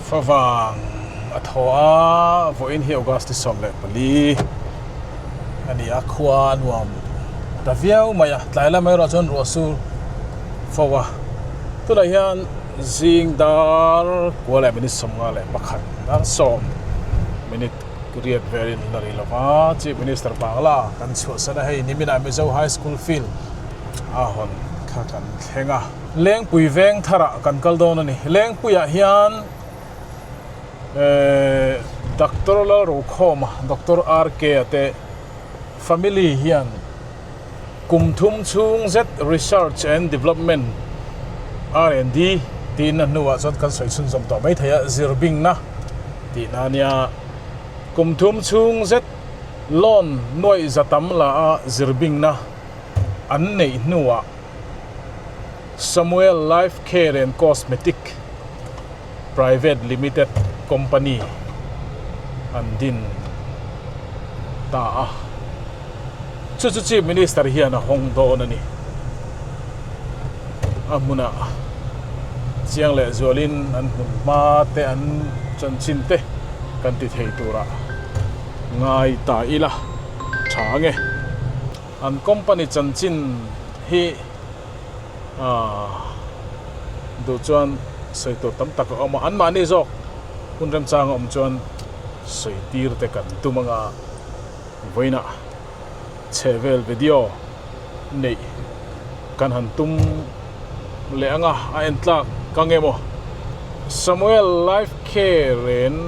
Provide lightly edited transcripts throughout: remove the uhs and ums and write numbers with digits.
Favang a thaw a, vawiin hi August ni 14 a ni a, khua a nuam ta viau mai a, tlai lamah erawh chuan ruah sur fo a, tunah hian zing dar kua leh minute 51 dar sawm minute riat velin la ri lova, Chief Minister Bangla kan chhuahsan a, hei niminah Mizo High School field a hawn kha kan thleng a. Lengpui veng tharah kan kal dawn a ni. Lengpuiah hian ehh Doctor Lalrokhawma, Doctor RK a te family hian kum thum chhung zet Research and Development, R&D, tiin a hnuah chuan kan sawi chhunzawm tawh mai thei a, zir bingna tihna a nia. Kum thum chhung zet loan nuaih za tam la a zir bingna an neih hnuah, Samuel Life Care and Cosmetic Private Limited Company an din ta a, chu chu Chief Minister hian a hawng dawn a ni. A hmunah chiang leh zualin an hmun hma te an chanchin te kan ti thei turah ngai ta ila tha ange. An company chanchin hi aah duh chuan sawi tur tam tak a awm a, anmahni zawk hun remchang a awm chuan sawi tir te kan tum anga vawiinah chhe vel video neih kan han tum leh anga a en tlak ka nge maw. Samuel Life Care and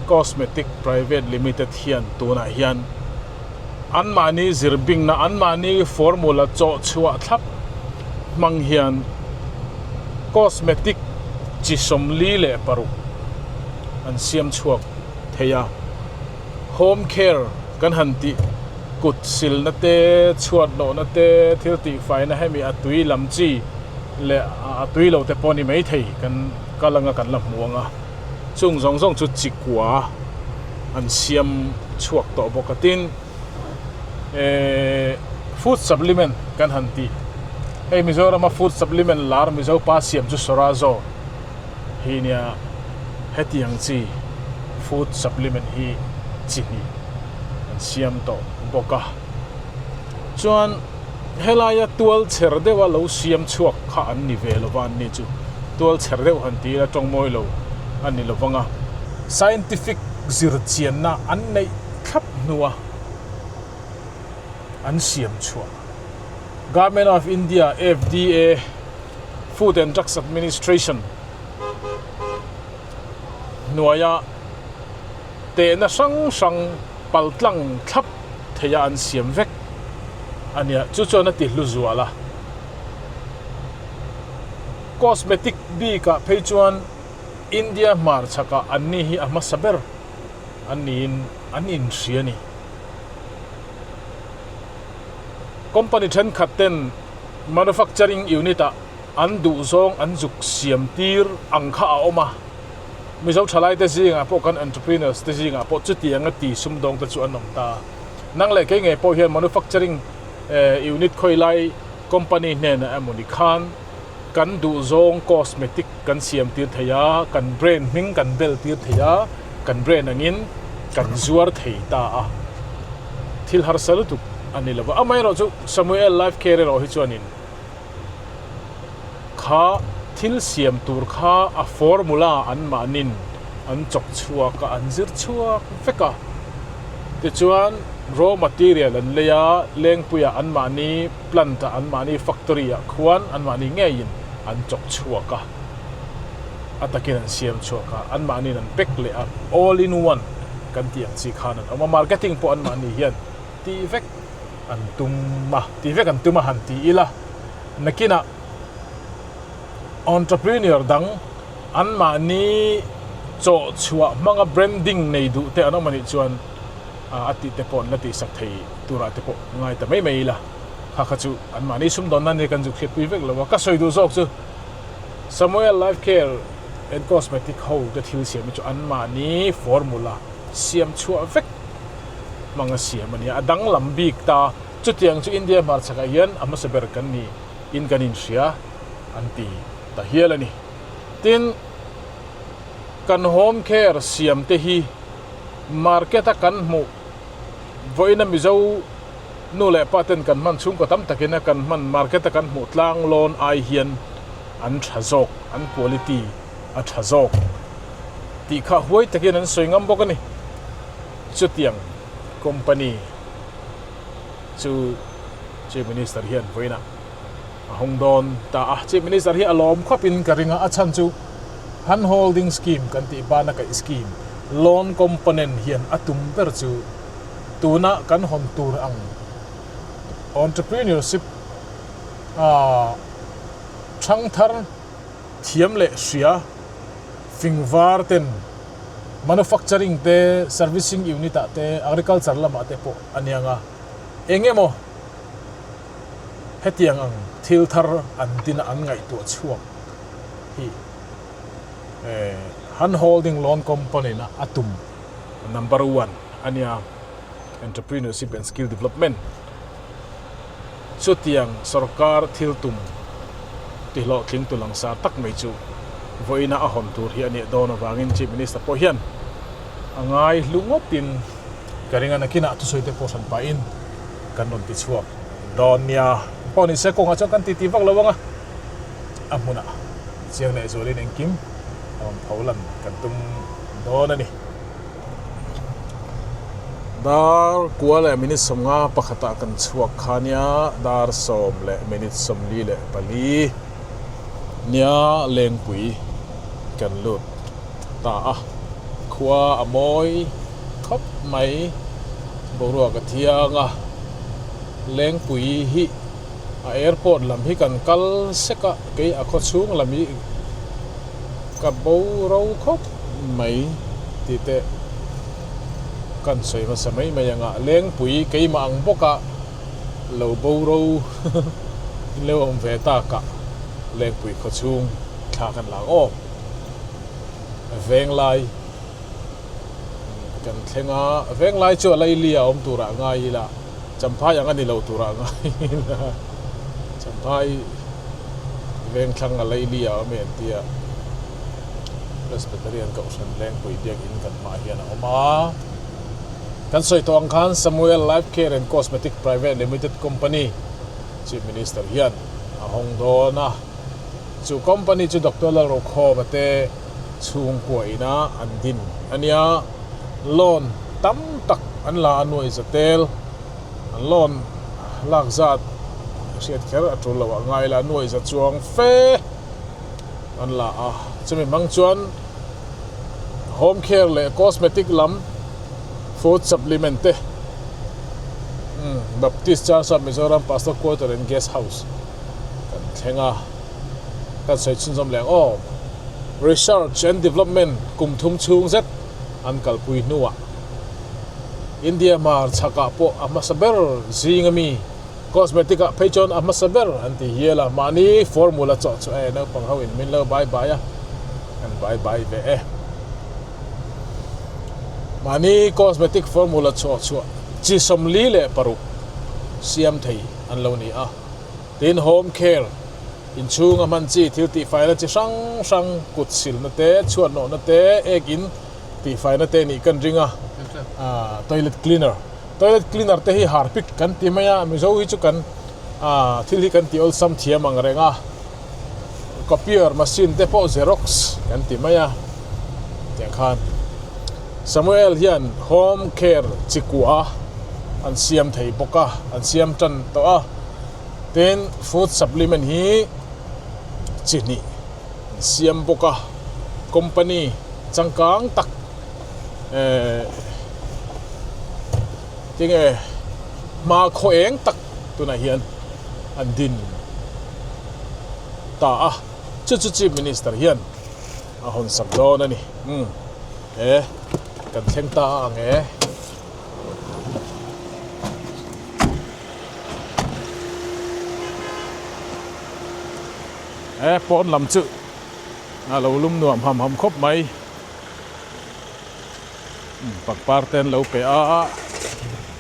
Cosmetic Private Limited hian tunah hian. Anmahni zir bingna, anmahni formula chawh chhuah thlap hmang hian cosmetic chi 46 an siam chhuak thei a. Home care kan han tih kut silna te, chhuat hnawhna te, thil tihfaina hemi a tui lam chi leh a tui lo te pawh ni mai thei kan kal anga kan la hmu ang a. Chung zawng zawng chu chi kua an siam chhuak tawh bawk a tin eh food supplement kan han tih hei Mizorama food supplement lar Mizo pa siam chu Sorazo hi nia hetiang chi food supplement hi chi hnih an siam tawh bawk a chuan helaia tual chher deuha lo siam chhuak kha an ni ve lova an ni chu tual chher deuh han ti ila tawng mawi lo a ni lovang a. Scientific zir chianna an neih thlap hnua an siam chhuah Government of India FDA Food and Drugs Administration hnuaia tehna hrang hrang paltlang thlap theia an siam vek a nia chu chuan a ti hlu zual a. Cosmetic bikah phei chuan India hmarchhakah anni hi a hmasa ber an niin an inhria a ni. Company thenkhat ten manufacturing unit ah an duhzawng an zuk siam tir ang kha a awm a, Mizo thalaite zingah pawh kan entrepreneurs te zingah pawh chutianga ti sumdawng te chu an awm ta. Nang leh kei ngei pawh hian manufacturing unit khawilai company hnenah emawni khan kan duhzawng cosmetic kan siam tir thei a, kan brand hming kan bel tir thei a, kan brand angin kan zuar thei ta a. Thil harsa lutuk a ni lo va. Amaherawhchu Samuel Life Care erawh hi chuanin kha thil siam tur kha a formula an mahnin an chawk chhuak a, an zir chhuak vek a. Tichuan raw material an lei a, Lengpuiah an mahni plant ah an mahni factory ah khuan an mahni ngeiin an chawk chhuak a, a takin an siam chhuak a, an mahniin an pack leh a, all in one kan tih ang chi khan an awm a, marketing pawh an mahni hian tih vek an tum a, tih vek an tum a han ti ila, nakinah entrepreneur dang an mahni chawh chhuah hmanga branding nei duh te an awm anih chuan a tih te pawh an la tihsak thei turah te pawh ngai ta mai mai ila, kha kha chu an mahni sumdawnna nia kan zuk hriatpui vek lo a, ka sawi duh zawk chu Samuel Life Care and Cosmetic ho te thil siam hi chu an mahni formula siam chhuah vek hmang a siam a nia, a danglam bik ta, chutiang chu India hmarchhakah hian a hmasa ber kan ni in kan inhria an ti ta hial a ni. Tin. Kan home care siam te hi market a kan hmuh vawiina Mizo nu leh pa ten kan hman chhungkaw tam takin a kan hman market a kan hmuh tlang lawn ai hian an tha zawk, an quality a tha zawk tih kha huai takin an sawi ngam bawk a ni. Chutiang company chu Chief Minister hian vawiinah a hawng dawn ta a. Chief Minister hi a lawm khawpin ka ring a, a chhan chu Hand Holding Scheme kan tih bana kaih scheme loan component hian a tum ber chu tuna kan hawn tur ang entrepreneurship a thangthar thiam leh hria fingvar ten manufacturing te servicing unit ah te agriculture lamah te pawh a niang a eng emaw hetiang ang thil thar an din a an ngaihtuah chhuak hi hand holding loan company na a tum number one a nia entrepreneurship and skill development chutiang sorkar thil tum ti hlawhtling tu langsar tak mai chu vawiina a hawn tur hi a nih dawn avangin chief minister pawh hian a ngai hlu ngawtin ka ring a nakinah thusawi te pawh hran pahin kan rawn ti chhuak dawn nia pawh ni se kawngah chuan kan titi vak lo ang a a hmunah chiang leh zualin engkim a rawn pho lan kan tum dawn a ni. Dar kua leh minute 50 pakhatah kan chhuak kha nia dar 10 leh minute 44 nia lengpui kan lut ta a khua a mawi khawp mai boruak a thiang a lengpui hi a airport lam hi kan kal sek a kei a khaw chhung lam hi ka bo ro khawp mai tih te kan sawi hmasa mai mai ang a lengpui keimah ang bawk a lo bo ro in lo awm ve tak a lengpui khaw chhung thla kan la ang aw venglai kan thleng a venglai chu a laili a awm turah ngai ila Champhai ang a ni lo turah ngai ila Champhai vengthlang a laili a awm e an ti a Presbyterian Kohhran Lengpui Biakin kan hmaah hian a awm a. Kan sawi tawh ang khan Samuel Life Care and Cosmetic Private Limited Company Chief Minister hian a hawng dawn a. Chu company chu Doctor Lalrokhawma te chhungkua ina an din a nia. Loan tam tak an la a nuai za tel. An loan lak zat hriat kher a tul lo ah ngai la nuai za chuang fe an la a. Chumi hmang chuan home care leh cosmetic lam food supplement te Baptist Church of Mizoram Pastor Quarter and Guest House kan thleng a. Kan sawi chhunzawm leh ang aw. Research and Development kum thum chhung zet an kalpui hnuah India hmar chhakah pawh a hmasa ber zing ami cosmetic ah phei chuan a hmasa ber an ti hial a, mahni formula chawh chu e naupang ho in min lo bai bai a, kan bai bai ve e. Mahni cosmetic formula chawh chhuah chi 46 siam thei an lo ni a, tin home care Inchhung a hman chi thil tihfaina chi hrang hrang, kut silna te, chhuat nawhna te, ek in tihfaina te nih kan ring a, toilet cleaner. Toilet cleaner te hi harpic kan ti mai a, Mizo hi chu kan thil hi kan ti awlsam thiam ang reng a, copier machine te pawh xerox kan ti mai a, tiang khan Samuel hian home care chi kua an siam thei bawk a, an siam tan tawh a. Tin, food supplement hi chi hnih an siam bawk a, company changkang tak ehh tinge hma khaw eng tak tunah hian an din ta a, chu chu chief minister hian a hawn sak dawn a ni, umm he kan thleng ta a ang e. He pawn lam chu a lo lum nuam ham ham khawp mai pangpar te an lo pe a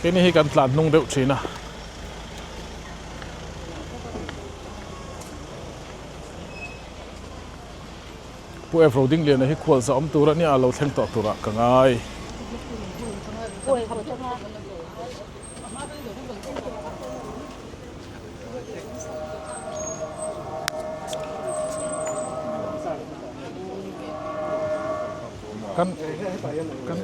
keini hi kan tlan hnung deuh thin a. Pu Evro Dingliana hi khualza awm tur a nia, lo thleng tawh turah ka ngai. Kan kan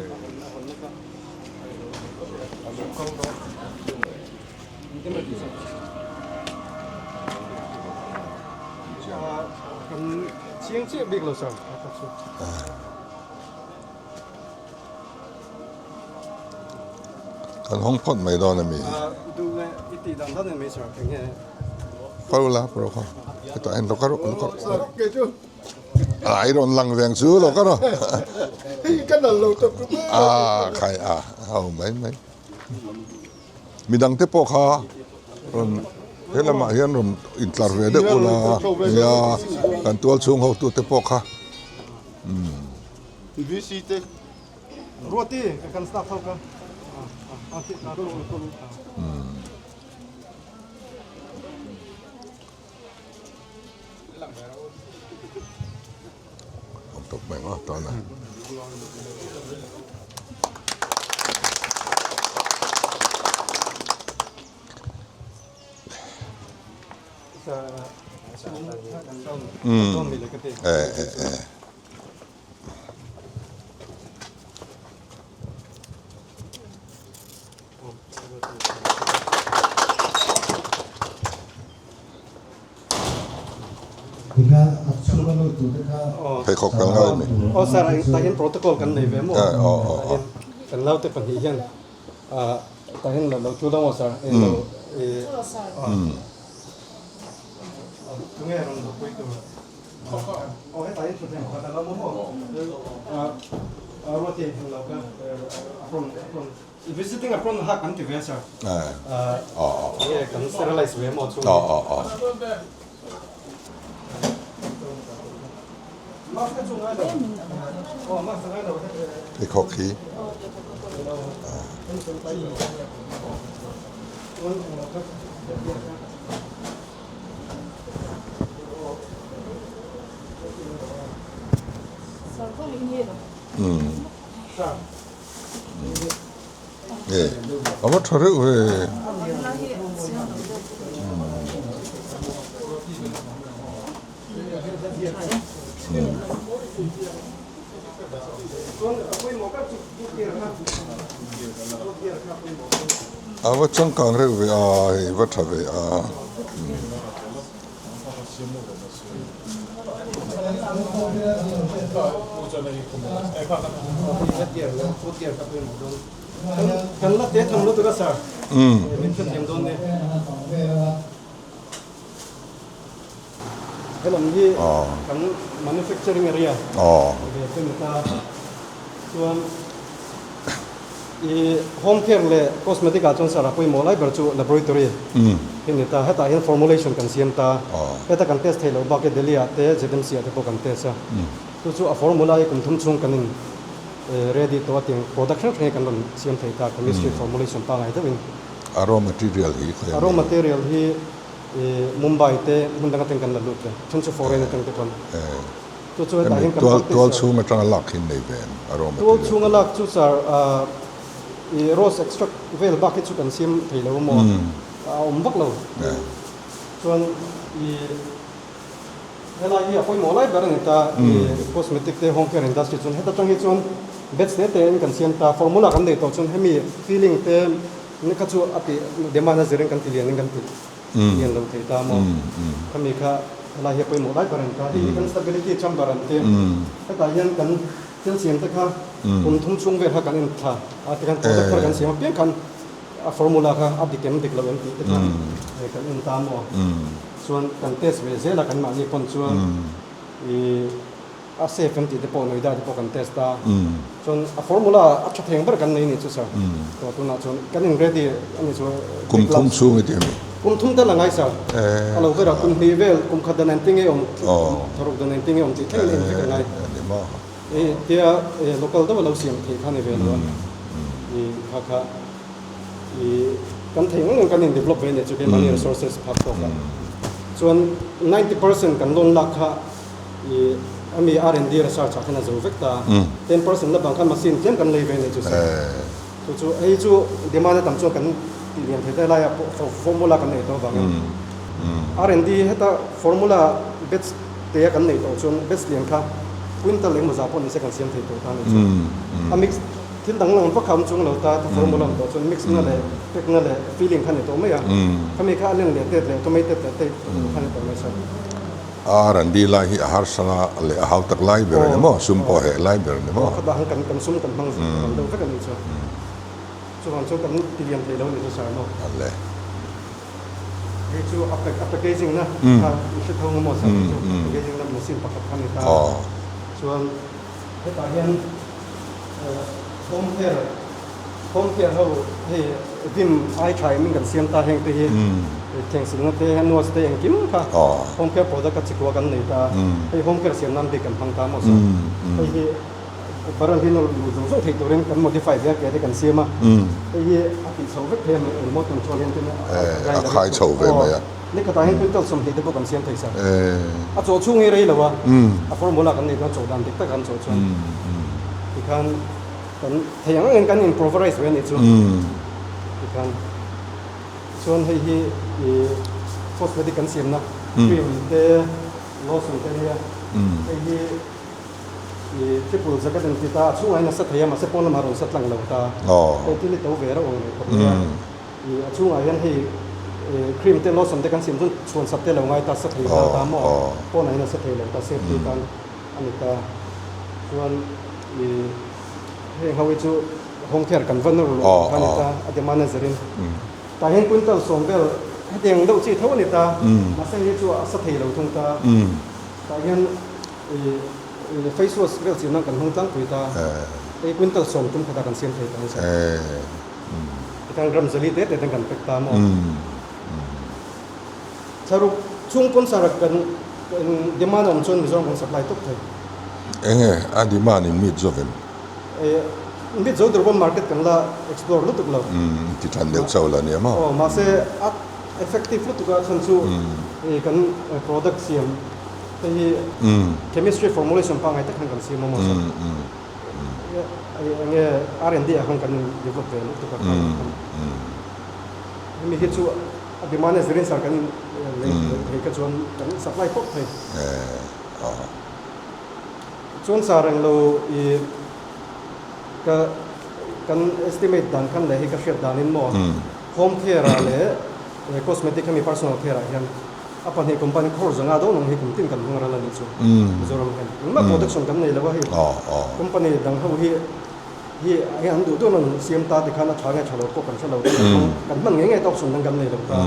Kan hawng phawt mai dawn a mi? Kal la bro kha hetah hian lo ka rawh lo ka rawh a i rawn lang veng chu lo ka rawh a khai a ho mai mai. Midangte pawh kha rawn he lamah hian rawn intlar ve deuh ula nia kan tual chhung hotute pawh kha umm. Awm tawp mai ang a tana. Umm eh eh eh. Pheikhawk fel ngai mi. Aw sir tah hian protocol kan nei ve maw tah hian kan naute pahnih hian tah hian lo thu dang aw sir lo tunge rawn pui tur aw hetah hian thutthleng pakhat a lo awm aw ruati lo ka apron apron Visiting apron ha kan ti ve sir. Nge kan sterilize ve maw chu. Mask chu ngai lo. Oh mask ngai lo. Pheikhawk hi. Umm. Nge a va tha reuh ve. A va changkang reuh ve a hei va tha ve a. I home care leh cosmetic ah chuan sir a pawimawh lai ber chu laboratory hi ni ta. Hetah hian formulation kan siam ta. Heta kan test theih loh bak hi Delhi ah te ZMC ah te pawh kan test a. Chu chu a formula hi kum thum chhung kan in ready tawh a tiang product hrang hrang hi kan rawn siam thei ta chemistry formulation pangngai deuhin. A raw material hi khawi a ni? A raw material hi Mumbai te hmun dang atang kan la lut ve. Then chu foreign atang te pawn. Chu chu hetah hian kan practice. Tual chhung atanga lak hi nei ve em a raw material? Tual chhunga lak chu sir I rose extract vel bak hi chu kan siam thei lo maw? A awm vak lo. Chuan i helai hi a pawimawh lai ber a ni ta, i cosmetic te home care industry chuan heta tang hi chuan batch te te in kan siam ta, formula kan nei tawh chuan hemi filling te kha chu a ti demand a zirin kan ti lian in kan ti lian lo thei ta maw? Khami kha helai hi a pawimawh lai ber a ni ta. Hei hi kan stability chamber an ti. Hetah hian kan Thil siam te kha kum thum chhung vel kha kan en thla a tikhan product thar kan siam apiang khan a formula kha a dik em dik lo em tih te kha kan en ta maw chuan kan test ve zel a kan mahni pawn chuan ih a safe em tih te pawh Noida te pawh kan test a chuan a formula a tha theng ber kan nei ni chu sir tawh tunah chuan kan in ready a ni chu kum thum chhung i ti a mi kum thum te la ngai sir a lo ber a kum hnih vel kum khat dan engtin nge awm thawruk dan engtin nge awm tih thleng in en vek a ngai. I tia local deuh a lo siam theih kha ni ve lo a, i kha kha i kan thei ngang ngang kan in develop ve nia chu keimahni resources phak tawk a. Chuan 90% kan loan lak kha i Ami R&D research ah khan a zo vek ta. 10% la bang khan machine tlem kan lei ve nei chu sir. Chu chu hei chu demand a tam chuan kan tih lian thei ta lai ah pawh formula kan nei tawh avangin R&D heta formula batch te a kan nei tawh chuan batch lian kha quintal engemaw zah pawh nise kan siam thei tawh ta ni chu. A mix Thil dang lang vak kha awm chung lo ta, ta formula awm tawh chuan mix na leh pack na leh filling kha ni tawh mai a, khami kha a len leh tet leh automated leh tape kha ni tawh mai sir. A randi lai hi a harsa leh a hau tak lai ber a ni maw, sum pawh heh lai ber a ni maw? Aw khatah han kan sum kan hmang tam deuh vek a nih chu, chuvang chuan kan ti liam thei lo a nih chu sir maw? Ale. Hei chu a packaging na kha i hre tho nga maw sir, hei chu packaging na machine pakhat kha ni ta, chuan hetah hian Home care home care ho hei vim ai tha em in kan siam ta heng te hi thlengsilna te hand wash te engkim kha home care product a chikua kan nei ta hei home care siam nan bik kan hmang ta maw sir hei hi barrel hi nawr luh zawng zawng theih turin kan modify ve a ke te kan siam a hei hi a tih chho vek thei a remote control hian tin a khai chho ve mai a. Nikhatah hian quintal 20 te pawh kan siam thei sir. A chaw chhung hi rei lo a, a formula kan nei dawn chaw dan dik tak an chaw chuan tikhan kan thei ang angin kan improvise ve a nih chu tikhan chuan hei hi ih cosmetic kan siamna cream te lotion te nia hei hi ih triple jacket an ti ta a chhungah hian a sa thei a mahse pawn lamah a rawn sa tlang lo ta hei thil hi to ve reuh ang leh khawp mai a. Ih a chhungah hian hei cream te lotion te kan siam chuan chhuan sat te lo ngai ta sa thei nghal ta maw pawnah hian a sa thei lo ta safety tan a ni ta chuan ih heng ho hi chu home care kan va nawr luh kha a ni ta a demand a zirin tah hian quintal sawm vel hetiang deuh chi tho a ni ta mahse hei chu a sa thei lo thung ta tah hian ih face wash vel chian nan kan hmang tlangpui ta hei quintal sawm tum khatah kan siam thei ta ang sir. Tikhan ram zali te te ten kan pek ta maw? Thlaruk chung pawn sara kan demand a awm chuan Mizoram kan supply tawp thei. Enge a demand in meet zo vem? Meet zo tur pawn market kan la explore lutuk lo. Ti than deuh chauh la nia maw? Aw mahse a effective lutuk a chhan chu kan product siam te hi chemistry formulation pangngai tak khan kan siam a maw sir? Enge R&D ah khan kan in develop ve lutuk a khan hemi hi chu a demand a zirin sar kan in lei thei kha chuan kan supply pawp thei chuan sar englo i ka kan estimate dan khan leh hi ka hriat danin maw home care ah leh cosmetic hemi personal care ah hian A pahnih company khawr zanga dawn ang hi kum tin kan hmang ral a nih chu Mizoram hian engmah production kan nei lo a hei company dang ho hi hi hei an duh duh an siam ta ti khan a tha nge tha lo pawh kan hre lo ta kan hman ngei ngei ta option dang kan nei lo ta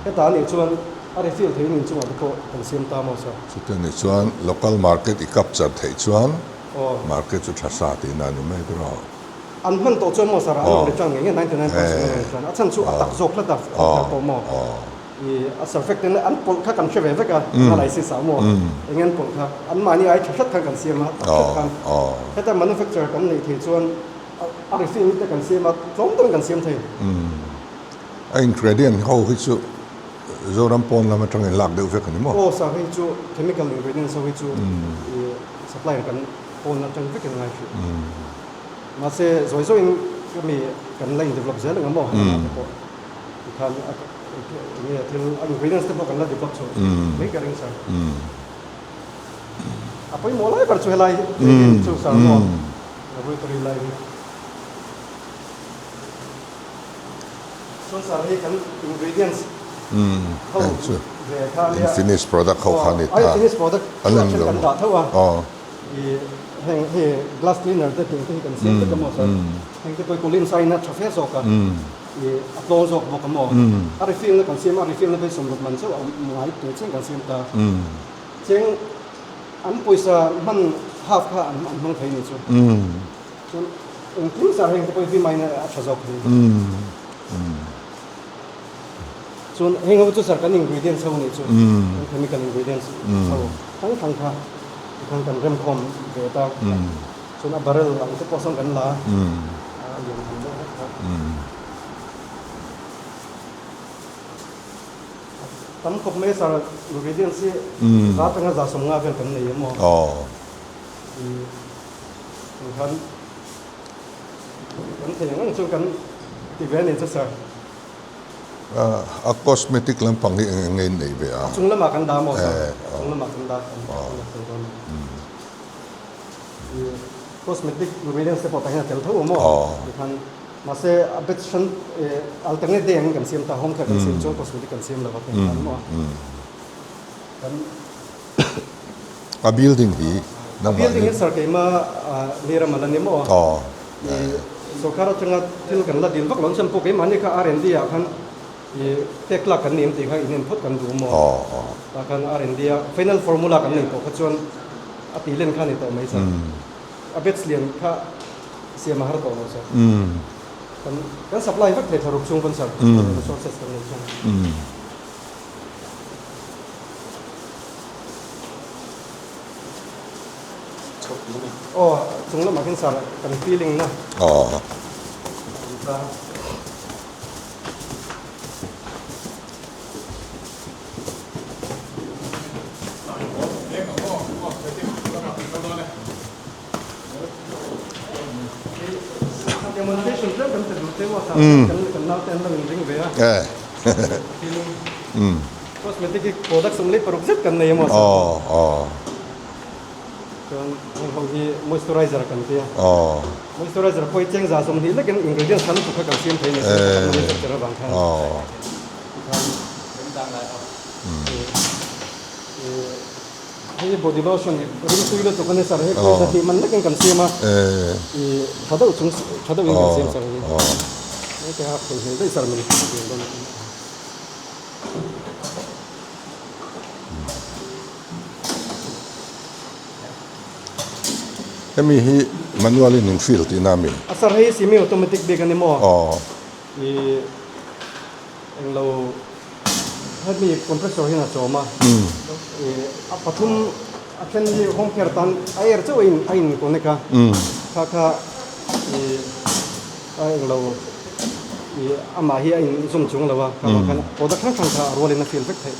heta a nih chuan a refill theihin inchungah te pawh kan siam ta maw sir. Chuti a nih chuan local market i capture theih chuan market chu tha sa tihna a ni mai ber a. An hman tawh chuan maw sir an rawn return ngei ngei 99% an rawn return a chhan chu a tak zawk hlat a tawh maw. I a surfactant an pawlh kha kan hre ve vek a, analysis ah maw eng an pawlh kha an mahni ai tha hret khan kan siam a, tak hret khan heta manufacturer kan neih thei chuan a refill te kan siam a, tlawm deuhin kan siam thei. A ingredient ho hi chu Zoram pawn lam atangin lak deuh vek a ni maw? Aw sir, hei chu chemical ingredients ho hi chu i supplier kan pawn atang vekin a ngai hrih. Mahse zawi zawiin hemi kan la in develop zel ang a maw helamah te pawh tikhan a Enge thil a ingredients te pawh kan la develop chho mai ka ring sir. A pawimawh lai ber chu helai chu sir maw laboratory lai hi. Chuan sir hei kan ingredients ho ve kha ania. Finished product ho kha ni ta. Ai finished product chu a then kan dah tho a. I heng hei glass cleaner te tih te hi kan siam vek a maw sir. Heng te pawh hi Collins aiin a tha fe zawk a. I a tlawn zawk bawk a maw? A refill na kan siam a, a refill na phei sawmruk man chauh a ngai teh chiang kan siam ta. Cheng an pawisa hman half kha an hmang thei ni chu. Chuan engkim sar heng te pawh hi vimai na a tha zawk thei. Chuan heng ho chu sar kan ingredients ho nih chu, kan chemical ingredients ho hrang hrang kha tikhan kan remkhawm ve ta. Chuan a barrel ang te pawh sawn kan la a lian tham deuh hlek kha. Tam khawp mai sir ingredients hi za atanga 150 vel kan nei em aw. Khan kan thei ang ang chu kan ti ve a ni chu sir. A cosmetic lampang hi eng eng nge in nei ve a? A chung lamah kan dah maw sir? A chung lamah kan dah kan la sawi dawn a ni. Cosmetic ingredients te pawh tah hian a tel tho awm aw tikhan mahse a batch hran alternate day angin kan siam ta home care kan siam chuan cosmetic kan siam lo a tih khan maw kan A building hi nangmah ni. A building hi sir keima Lirama la ni maw sorkar atanga thil kan la dil vak lo chuan pawh keimahni kha R and D ah khan pek tlak kan ni em tih kha inen phawt kan duh maw tah khan R and D a final formula kan nei tawh kha chuan a tih len kha a ni tawh mai sir a batch lian kha siam a har tawh lo sir kan kan supply vek thei thlaruk chhung pawn sir resources kan nei chuan. Aw chung lamah khin sir kan feeling na aw Hei body lotion hi ring tui lutuk a ni sir hei pawisa tih man lekin kan siam a i tha deuh chung tha deuhin kan siam sir hei hei te a theihnghilh daih sir min siam dawn a Hemi hi manual in in fill tihna a mi? A sir hei semi automatic bik a ni maw? I Englo hemi compressor hian a chawm a, ih a pathum a then hi home care tan a air chauh a in a in connect a, kha kha ih a englo ih amah hi a in zawm chung lo a, kha vang khan product hrang hrang kha a rualin a fill vek theih.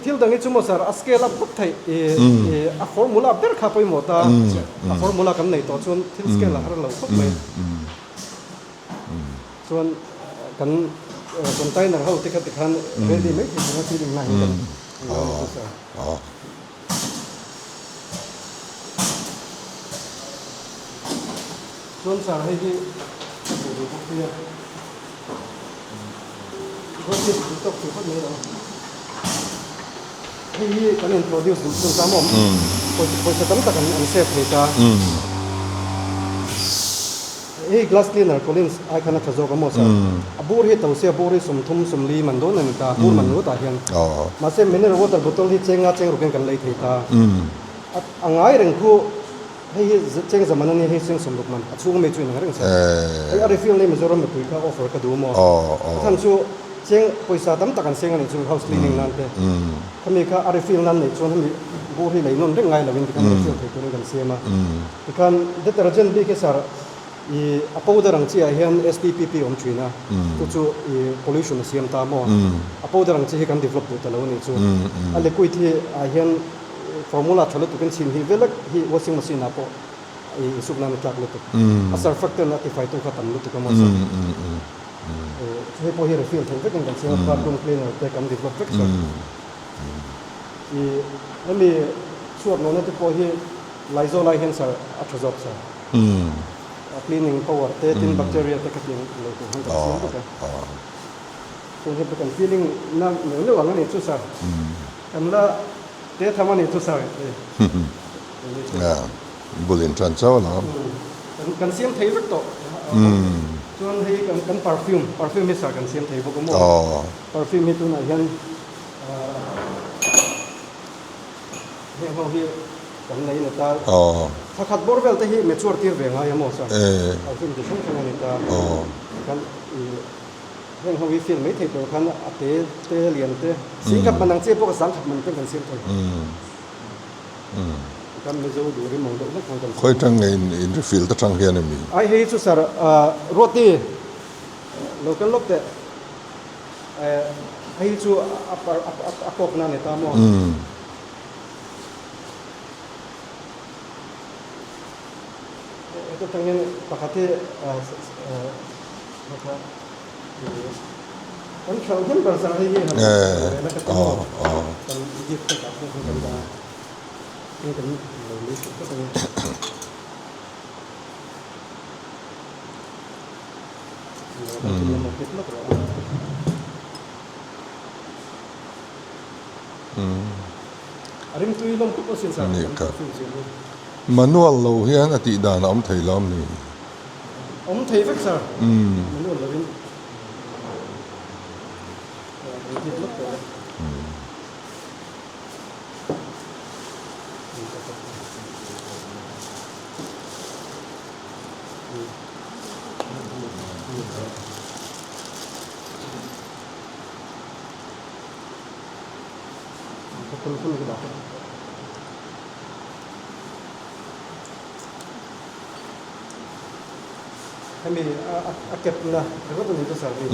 Thil dang hi chu maw sir a scale up vak theih i a formula ber kha pawimawh ta a formula kan nei tawh chuan thil scale a har lo khawp mai. Chuan kan container ho te kha tikhan ready mai thei tura feeling na hi kan Chuan sir hei hi ka duh duh bawk sia Gossip duh tawk thei phawt mai lo Hei hi kan introduce duh chuan tam awm pawisa tam tak an save thei ta. Hei glass cleaner Collins ai khan a tha zawk a maw sir? A bur hi to sia bur hi 30 40 man dawn a ni ta bur man ngawt ah hian. Mahse mineral water bottle hi cheng nga cheng rukin kan lei thei ta. A ngai reng khu hei hi cheng zaman a nia hei cheng 60 man a chhung ami chu inang reng sir. Hei a refill nei Mizoram mipui kha offer ka duh maw? A than chu cheng pawisa tam tak an seng a nih chu house cleaning nan te. Khami kha a refill nan neih chuan hemi bur hi lei nawn reng ngai loin tikhan refill thei turin kan siam a. Tikhan detergent bik hi sir i a powder ang chiah hian STPP awm thin a, chu chu i pollution a siam ta maw? A powder ang chi hi kan develop duh ta lo a nih chu. A liquid hi ah hian formula tha lutukin chhin hi velek hi washing machine ah pawh i insuk nan a tlak lutuk. A surfactant a tifaitu kha tam lutuk a maw sir? Hei pawh hi refill theih vekin kan siam a, bathroom cleaner te kan develop vek sir. I hemi chhuat nawhna te pawh hi Laizawl ai hian sir a tha zawk sir. A cleaning power te tin bacteria te khatin lo tur hian kan siam vek a. Chuan hei kan feeling na neuh neuh ang a nih chu sir. Kan la te tham a nih chu sir. Bul in tan chauh alawm. Kan siam thei vek tawh. Chuan hei kan perfume, perfume hi sir kan siam thei bawk a maw. Perfume hi tunah hian heng ho hi. Kan nei ni ta. Thla khat bawr vel te hi mature tir ve ngai a maw sir? Perfume chi hrang hrang a ni ta. Tikhan i heng ho hi fill mai thei tur khan a te te lian te singkhat man ang chi pawh sangkhat man ten kan siam thei. Tikhan Mizo duh rim ang deuh hlek khan kan siam. Khawi tang nge in refill ta tang hian emi? Ai hei chu sir Ruati lo kal lawk teh. Hei chu a kawk na a ni ta maw? Heta tangin pakhat hi kan hralh hnem ber zar hei hi han ve la ka ti maw kan gift te kah pawh kan dah a hei kan lo lei sak vek a ni. Manual lo hian a tih dan a awm thei lo ni? Hemi a kepna ringawt a ni chu sir hei.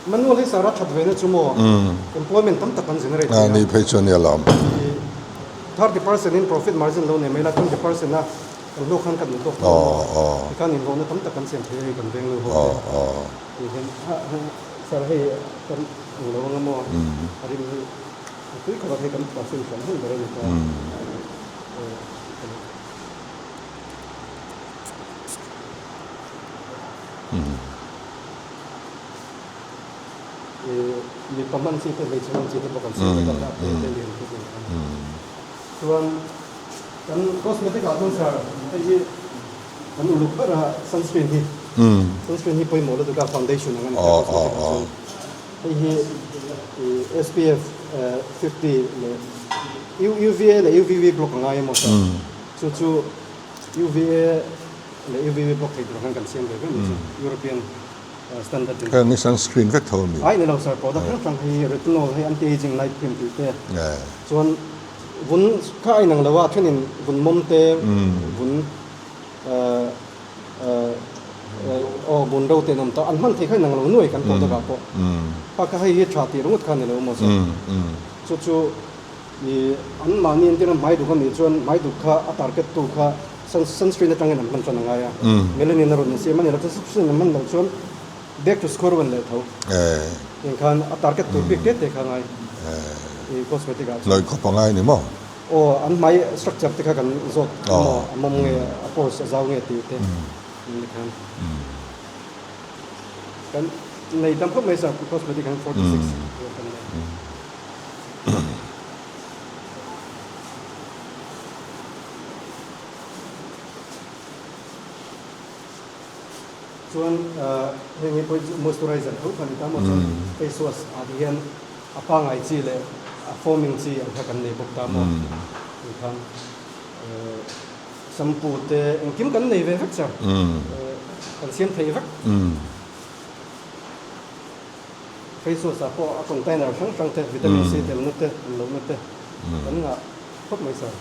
Manual hi sir a that ve na chu maw employment tam tak an generate thei a. Ni phei chu a nia lawm. 30% in profit margin lo nei mai la 20% a kan hlawk khan kan inhlawk tawh a tikhan inhlawhna tam tak kan siam thei a hei kan veng nu ho te ti hian sir hei kan ang lo anga maw a rim hi a tui khawp a hei kan perfume hran hran ber a ni ta Mipa hman chi te hmeichhe hman chi te pawh kan siam vek a ta te te lian te chu chuan kan cosmetic ah chuan sir hei hi kan uluk ber a sunscreen hi sunscreen hi pawimawh lutuk a foundation ang a ni ta cosmetic ah chuan hei hi SPF 50 leh UVA leh UVB block a ngai emaw sir chu chu UVA leh UVB block thei tur khan kan siam ve vek ni chu European standard in. Heng hi sunscreen vek tho a mi? Ai ni lo sir, product hrang hrang hi retinol hei anti aging night cream tih te chuan vun kha a inang lo a, thenin vun mawm te vun aw vun ro te an awm ta, an hman thei kha inang lo nuai kan product ah pawh kha kha hei hi tha tih ringawt kha a ni lo maw sir chu chu i an mahni entirna hmai duk a nih chuan hmai duk kha a target tu kha Sunscreen atangin an hman tan a ngai a, melanin a rawn insiam a ni lo chuan sunscreen an hman loh chuan back to square one leh tho eng khan a target tur bik te te kha a ngai i cosmetic ah chuan. Hnawih khawp a ngai ni maw? Aw, an hmai structure te kha kan zawt maw, a mawm nge, a pores a zau nge tih te ni khan kan nei tam khawp mai sir cosmetic han 46 vel kan nei. Chuan heng hi pawh moisturizer tho kha a ni ta maw chuan face wash ah te hian a pangai chi leh a foaming chi ang kha kan nei bawk ta maw tih khan shampoo te engkim kan nei ve vek sir kan siam thei vek face wash ah pawh a container hrang hrang te vitamin C telna te an lohna te kan ngah khawp mai sir.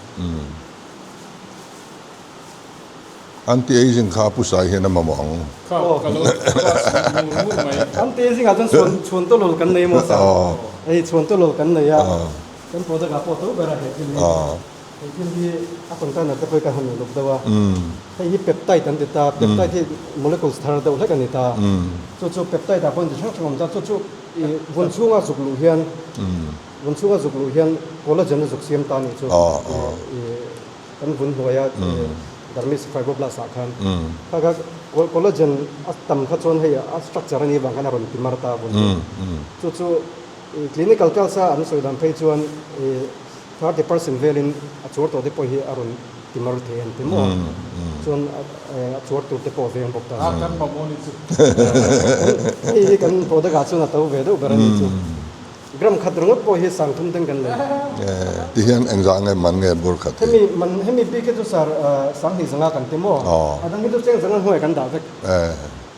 Anti aging kha pu sai hian a mamawh ang. Kha ka lo class ngur ngur mai. Anti aging ah chuan chhuan chhuan tawlawl kan nei maw sir? Hei chhuan tawlawl kan nei a, kan product ah pawh to ber a he thil hi. He thil hi a container te pawh hi kan han uluk deuh a. Hei hi peptide an ti ta, peptide hi molecules thar deuh hlek a ni ta. Chu chu peptide ah pawh an ti hrang hrang awm ta, chu chu i vun chhunga zuk luh hian vun chhunga zuk luh hian collagen a zuk siam ta a nih chu. Kan vun hnuaia dermis fibroblast ah khan kha kha collagen a tam kha chuan hei a structure a nih vang khan a rawn ti mar ta vun chu. Chu chu clinical trials a an sawi dan phei chuan 30% velin a chuar tawh te pawh hi a rawn ti mar thei an ti maw a, chuan a chuar tur te pawh a veng bawk ta. A kan mamawh ni chu. Hei hi kan product ah chuan a to ve deuh ber a nih chu. Gram khat ringawt pawh hi sang thum ten kan lei. Ti hian engzah nge man nge bur khat hi? Hemi man hemi bik hi chu sir sanghnih zanga kan ti maw? A dang hi chu cheng zanga hnuai kan dah vek.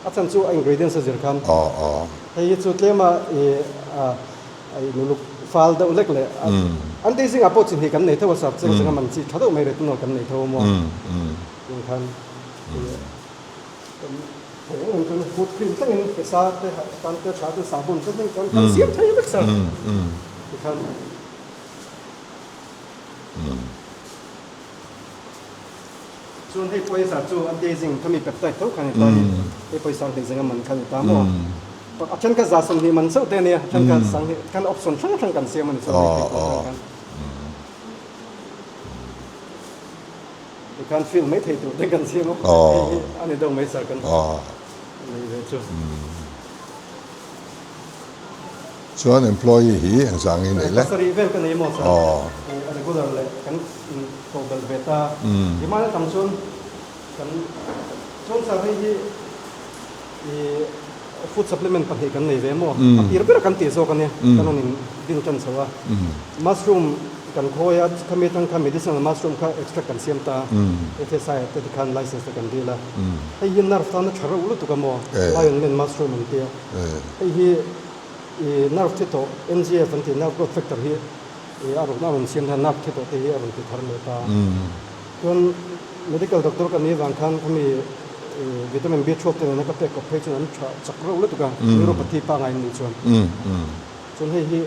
A chhan chu a ingredients a zir khan. Hei hi chu tlema i nuluk fal deuh lek leh an tei zingah pawh chi hnih kan nei tho a sir cheng zanga man chi tha deuh mai retinol kan nei tho a maw? Tih khan Kut cream thlengin pesa te tan te tha te sabun te thleng chuan kan siam thei vek sir tikhan chuan hei pawisa chu a dazing khami peptide tho khan ta hi hei pawisa hnih zenga man khan ta maw a then kha za sawmhnih man chauh te ania a then kha sanghnih kan option hrang hrang kan siam ani chuan hei pawisa khan Tikhan fill mai thei tur te kan siam a, hei hi a ni deuh mai sir kan nei ve chu. Chuan employee hi engzah nge nei le? Pasarih vel ka nei maw sir, a regular leh kan tawh belh ve ta. Demand a tam chuan kan chuan sir hei hi i food supplement pahnih kan nei ve maw? A tir ber kan tih zawk a nia, kan rawn in din tan chho a. Mushroom kan khawi a, khami atang khan medicinal mushroom kha extract kan siam ta, FSI ah te tikhan license te kan dil a. Hei hi nerve tan a tha reuh lutuk a maw, lion mane mushroom an tia. Hei hi i nerve thi tawh NGF an tih nerve growth factor hi a rawn a rawn siam hian nerve thi tawh te hi a rawn ti thar leh ta. Chuan medical doctor ka nih vang khan khami vitamin B12 te nena ka pek kawp phei chuan an tha chak reuh lutuk a, neuropathy pangngai an nih chuan. Chuan hei hi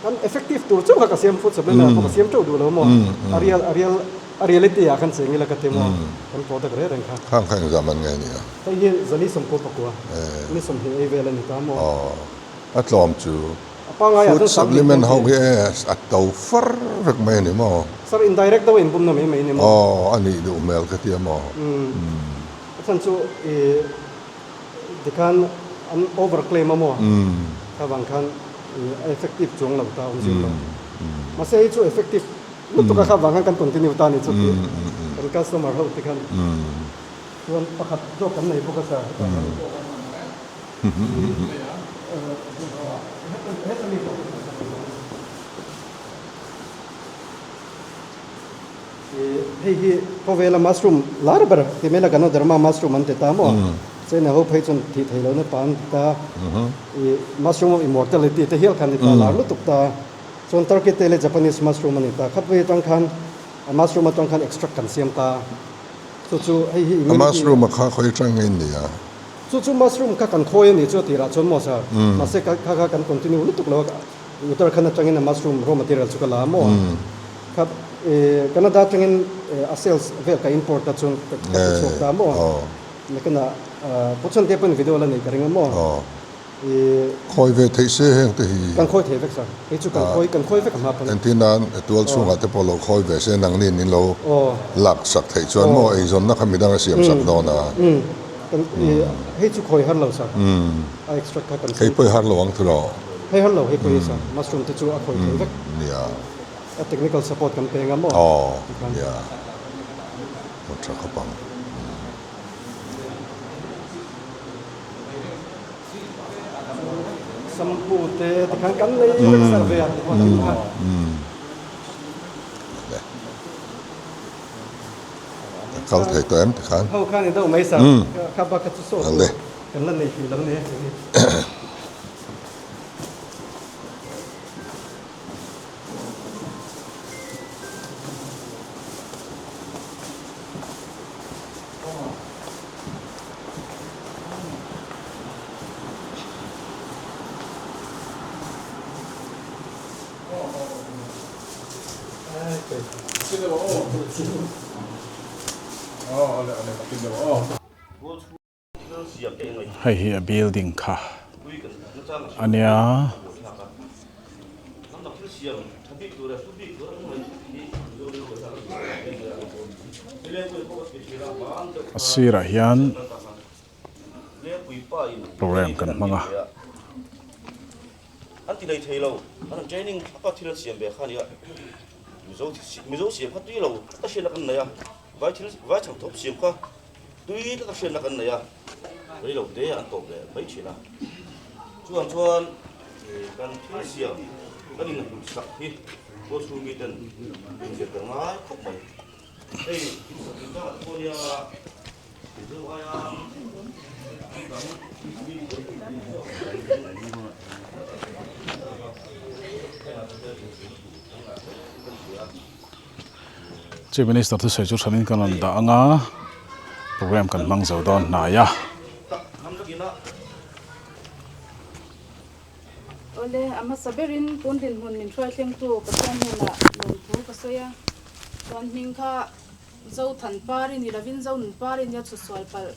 Kan effective tur chauh kha ka siam food supplement ah pawh ka siam teuh duh lo maw? A real a real a reality ah khan cheng ila ka ti maw? Kan product reng reng kha. Khang kha engzah man nge nia? Hei hi zali sawmkua pakua ni sawmhnih ei vel a ni ta maw? Aw a tlawm chu. A pangngai ah Food chuan sang hnih supplement ho twenty. hi e a to far vek mai a ni maw? Sir indirect deuh a inbumna mai mai a ni maw? Aw a nih duh hmel ka ti a maw? A chhan chu i Tikhan an over claim a maw? Kha vang khan a effective chuang lo ta awm zir lo. Mahse hei chu effective lutuk a kha vang khan kan continue ta a ni chu tih kan customer ho tikhan chuan pakhat zawk kan nei bawk a sir. Heta mi pawh. Hei hi khawvela mushroom lar ber ti mai la Ganoderma mushroom an ti ta maw? China ho phei chuan thih theih lohna pa an ti ta. I mushroom of immortality te hial kha an ti ta lar lutuk ta. Chuan Turkey te leh Japanese mushroom a ni ta. Khatpui atang khan a mushroom atang khan extract kan siam ta. Chu chu hei hi immunity. A mushroom a kha khawi atang nge in ni a? Chu chu mushroom kha kan khawi a ni chu a tirah chuan maw sir? Mahse kha kha kan continue lutuk lo a. Uttarakhand atangin a mushroom raw material chu ka la a maw? Kha Canada atangin a sales vel ka import a chuan ka ti chhuak ta maw? Nakinah Puchhan te pawhin video la nei ka ring a maw? Khawi ve theih se heng te hi. Kan khawi thei vek sir. Hei chu kan khawi kan khawi vek a hma pawn. Engtin nan tual chhungah te pawh lo khawi ve se nangni in lo lak sak theih chuan maw eizawnna kha midang a siam sak dawn a. Hei chu khawi har lo sir. A extract kha kan siam. Hei pawh i har lo ang thu lo. Hei har lo hei pawh hi sir. Mushroom te chu a khawi thei vek. Nia. A technical support kan peng a maw? Aw, nia. Aw tha khawp ang. Shampoo te tikhan kan nei vek sar ve a tikhan thil kha. A kal thei tawh em tikhan? Ho khan i deuh mai sir. Kha bak kha chu saw tur kan la nei hrih lo ni. Hei hi a building kha a nia. A sirah hian program kan hmang a. Tui taka hriatna kan nei a, rei lo te an tawp leh mai thin a. Chuvang chuan Kan thil siam kan inhmuhsak hi Tualchhung miten inzir kan ngai khawp mai. Hei insak inchangah te pawh nia Mizo aia dang mi Chief Minister thusawi chu thanin kan rawn dah ang a, programme kan hmang zo dawn hnai a. Awle, a hmasa berin tun dinhmun min hruai thlengtu Pathian hnenah lawmthu ka sawi a, chuan hming kha Zothan Pari ni lovin Zonun Pari nia chhutsual palh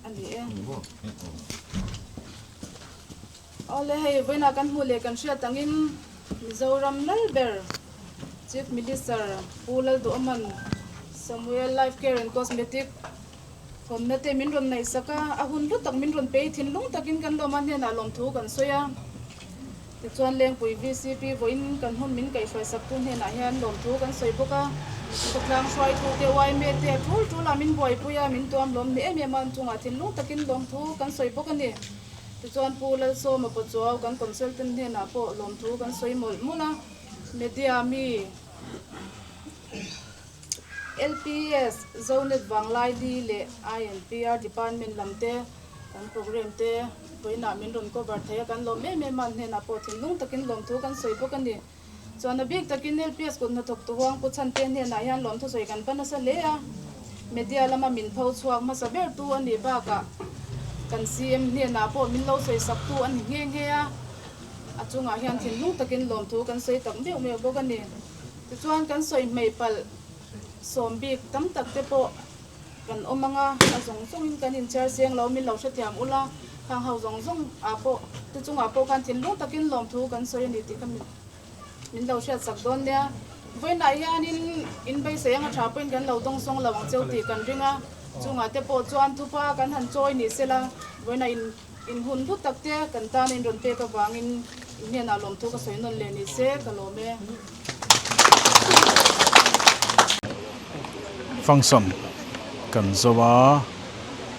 a ni e. Awle, hei vawiinah kan hmuh leh kan hriat angin Mizoram lal ber Chief Minister Pu Lalduhawman Samuel Life Care and Cosmetic Hawnna te min rawn ngaihsak a, a hun hlu tak min rawn pe i thinlung takin kan lawma hnenah lawmthu kan sawi a. Tichuan Lengpui vcp vawiin kan hun min kaihhruaisaktu hnenah hian lawmthu kan sawi bawk a. Khawtlang hruaitu te yma te a tul tulah min buaipui a, min tuam lawm hle em em a, an chungah thinlung takin lawmthu kan sawi bawk a ni. Tichuan Pu Lalsawma Pachuau kan consultant hnenah pawh lawmthu kan sawi mawlh mawlh a, media mi. LPS, Zonet Vanglaidi leh INPR Department lam te kan programme te vawiinah min rawn cover thei a, kan lawm em em a, an hnenah pawh thinlung takin lawmthu kan sawi bawk a ni. Chuan a bik takin LPS kut hnathawk tu huang Pu Chhante hnenah hian lawmthu sawi kan pa nasa hle a, media lama min pho chhuak hmasa ber tu a nih bakah kan CM hnenah pawh min lo sawi sak tu a ni nghe nghe a, a chungah hian thinlung takin lawmthu kan sawi tak meuh meuh bawk a ni. Tichuan kan sawi hmei palh sawm bik tam tak te pawh kan awm ang a, a zawng zawngin kan inchhiar seng lo, min lo hrethiam ula, khang ho zawng zawng ah pawh te chungah pawh khan thinlung takin lawmthu kan sawi a ni tih kha min lo hriatsak dawn nia. Vawiinah hianin in beisei anga tha pawhin kan lo dawngsawng lo ang cheu tih kan ring a, chungah te pawh chuan thupa kan han chawi ni sela, vawiinah in In hun hlu tak te kan tan in rawn pek avangin in hnenah lawmthu ka sawi nawn leh ni se ka lawm e. Function kan zo a,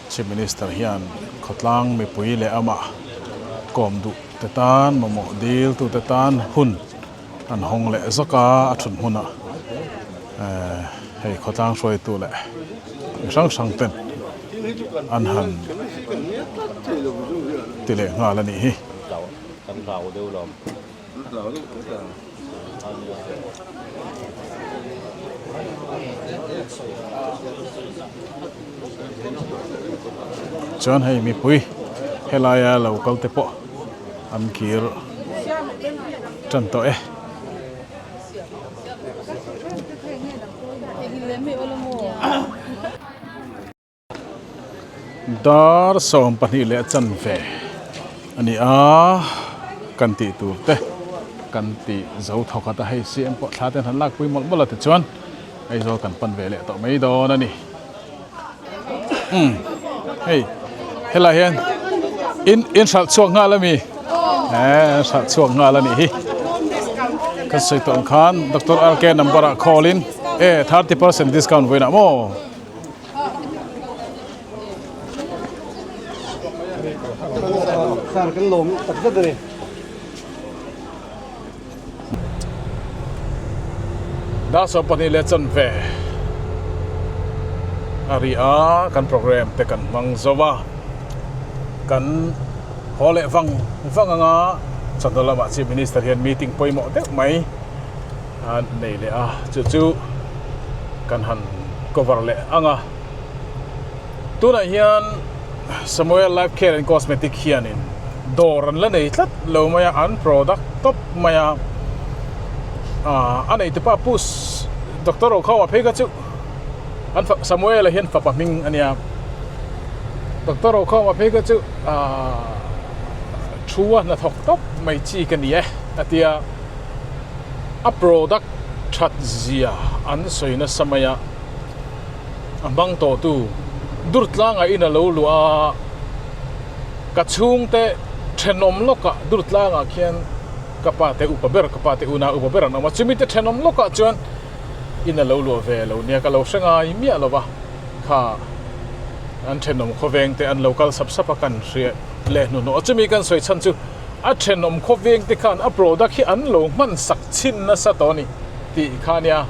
Chief Minister hian khawtlang mipui leh amah kawm duh te tan mamawh dil tu te tan hun an hawng leh zawk a, a thut hmunah hei khawtlang hruaitu leh mi hrang hrang ten an han ti leh nghal a nih hi. Chuan hei mipui helaia lo kal te pawh an kir tan tawh e. Dar 12 leh chanve a ni a, kan tih tur te kan tih zo thawk a ta hei CM pawh thla te an han lakpui mawlh mawlh a tichuan Aizawl kan pan ve leh tawh mai dawn a ni. Umm hei helai hian in in hralh chhuak nghal a mi eh hralh chhuak nghal a nih hi kan sawi tawh ang khan Doctor RK number ah call in e 30% discount vawiinah maw. Sir kan lawm tak zet a ni. Dar 12 leh chanve a ri a, kan programme te kan hmang zo a, kan haw leh vang vang ang a, chawhnu lamah Chief Minister hian meeting pawimawh deuh mai a nei leh a, chu chu kan han cover leh ang a, tunah hian Samuel Life Care and Cosmetic hianin dawr an la nei tlat lo mai a, an product tawp mai a, ah a nei tupa Pu Doctor Rokhawma phei kha chu an fa Samuel-a hian fapa hming a nia, Doctor Rokhawma phei kha chu ah thu a hnathawk tawp mai chi ka ni e a ti a, a product that zia an sawi nasa mai a. A hmang tawhtu Durtlangah in a lo luah a, ka chhungte thenawm lawkah Durtlangah khian ka pa te upa ber, ka pa te una upa ber an awm a, chumi te thenawm lawkah chuan in a lo luah ve lo nia, ka lo hre ngai miah lo va, kha an thenawm khawveng te an lo kal sap sap a kan hria leh hnuhnawh a, chumi kan sawi chhan chu. A thenawm khawveng te khan a product hi an lo hman sak chhin nasa tawh a ni tih kha nia.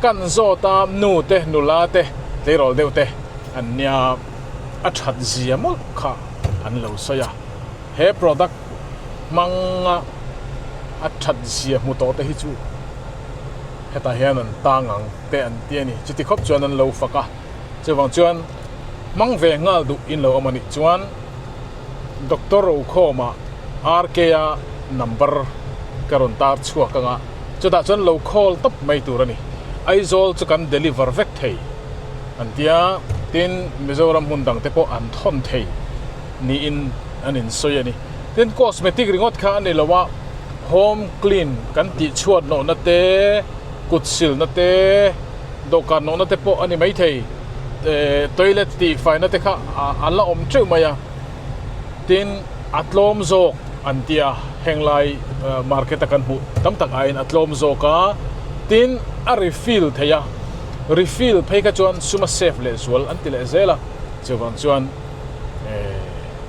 Kan zawt a nu te nula te tleirawl deuh te an nia a that zia mawlh kha an lo sawi a. He product hmanga a that zia hmu tawh te hi chu hetah hian an tang ang te an ti a ni. Chuti khawp chuan an lo fak a. Chuvang chuan hmang ve nghal duh in lo awm a nih chuan Doctor Rokhawma RK a number ka rawn tar chhuak ang a, chutah chuan lo call tawp mai tur a ni. Aizawl chu kan deliver vek thei an tia, tin Mizoram hmun dang te pawh an thawn thei niin an insawi a ni. Tin cosmetic ringawt kha a ni lo a, home clean kan tih chhuat nawhna te, kut silna te, dawhkan nawhna te pawh a ni maithei. Toilet tih faina te kha a la awm teuh mai a, tin a tlawm zawk an ti a, henglai market a kan hmuh tam tak aiin a tlawm zawk a, tin a refill thei a, refill phei kha chuan sum a save leh zual an ti leh zel a, chuvang chuan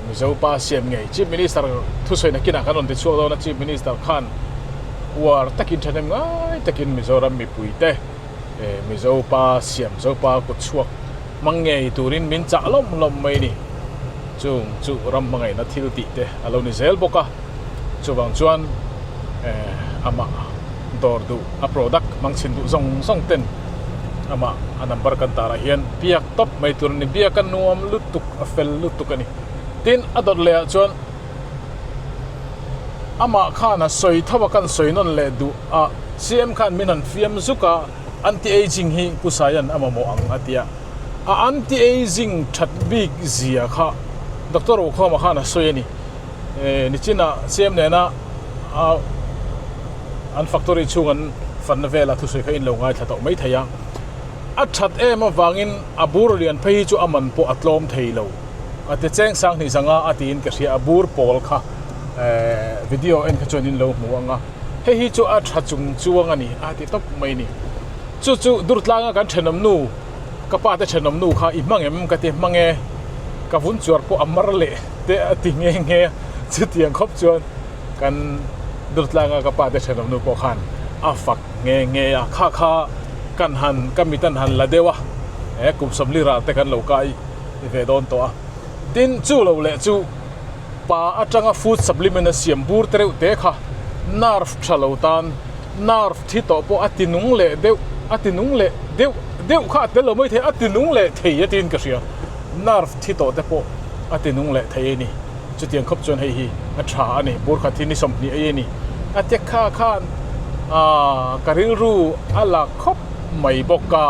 Mizo pa siam ngei Chief Minister thusawi nakinah kan rawn ti chhuak dawn a, Chief Minister khan uar takin thahnem ngai takin Mizoram mipuite Mizo pa siam Zopa kut chhuak hmang ngei turin min chah lawm lawm mai ni. Chung chu ram hmangaihna thil tih te a lo ni zel bawk a, chuvang chuan amah dawr duh a product hmang chhin duh zawng zawng ten amah a number kan tarah hian biak tawp mai tur a ni. Biak a nuam lutuk a fel lutuk a ni. Tin a dawt leh ah chuan amah khan a sawi tho a kan sawi nawn leh duh a, CM khan min han fiam zuk a, anti-aging hi Pu Saia'n a mamawh ang a ti a, a anti-aging that bik zia kha Doctor Rukhawma khan a sawi a ni. Nichinah CM nena an factory chhung an fanna vela thusawi kha in lo ngaithla tawh mai thei a, a that em avangin a bur lian phei hi chu a man pawh a tlawm thei lo. A ti cheng sang hnih zanga a tiin ka hria a bur pawl kha video en kha chuan in lo hmu ang a hei hi chu a tha chung chuang a ni a ti tawp mai ni chu chu Durtlanga kan thenawm nu ka pa te thenawm nu kha i hmang em ka ti hmang e ka vun chuar pawh a mar leh te a ti nghe nghe chutiang khawp chuan kan Durtlanga ka pa te thenawm nu pawh khan a fak nghe nghe a kha kha kan han ka mit an han la deuh a he kum 40 ral te kan lo kai i ve dawn tawh a. Tin, chu lo leh chu pa atanga food supplement a siam bur te reuh te kha nerve tha lo tan nerve thi tawh pawh a ti nung leh deuh a ti nung leh deuh deuh kha a tel lo mai thei a ti nung leh thei a tiin ka hria. Nerve thi tawh te pawh a ti nung leh thei a ni. Chutiang khawp chuan hei hi a tha a ni. Bur khat hi ni 20 ei a ni. A te kha khan aaa ka rilru a la khawp mai bawk a.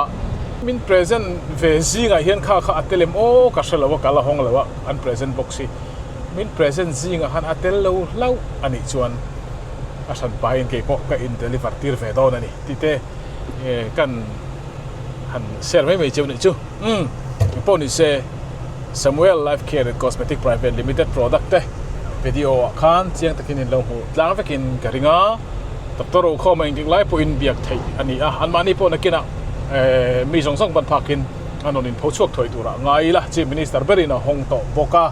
Min present ve zingah hian kha kha a tel em aw ka hre lo a, ka la hawng lo a, an present box hi min present zingah khan a tel lo hlauh a nih chuan a hran pahin kei pawh ka in deliver tir ve dawn a ni tih te kan han share mai mai cheu nih chu. Umm engpawh ni se Samuel Life Care and Cosmetic Private Limited product te video ah khan chiang takin in lo hmuh tlang vekin ka ring a. Doctor Rokhawma engtik lai pawhin biak theih a ni a, anmahni pawh nakinah mi zawng zawng ban phakin an rawn inpho chhuak thuai turah ngai ila Chief Minister berin a hawng tawh bawk a,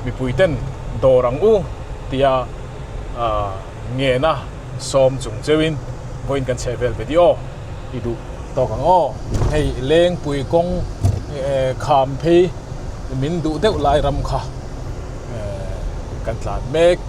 mipuiten dawr ang u tia ngena sawm chung cheuhin vawiin kan chheh vel video i duh tawk ang aw. Hei Lengpui kawng kham phei min duh deuh lai ram kha kan tlan mek.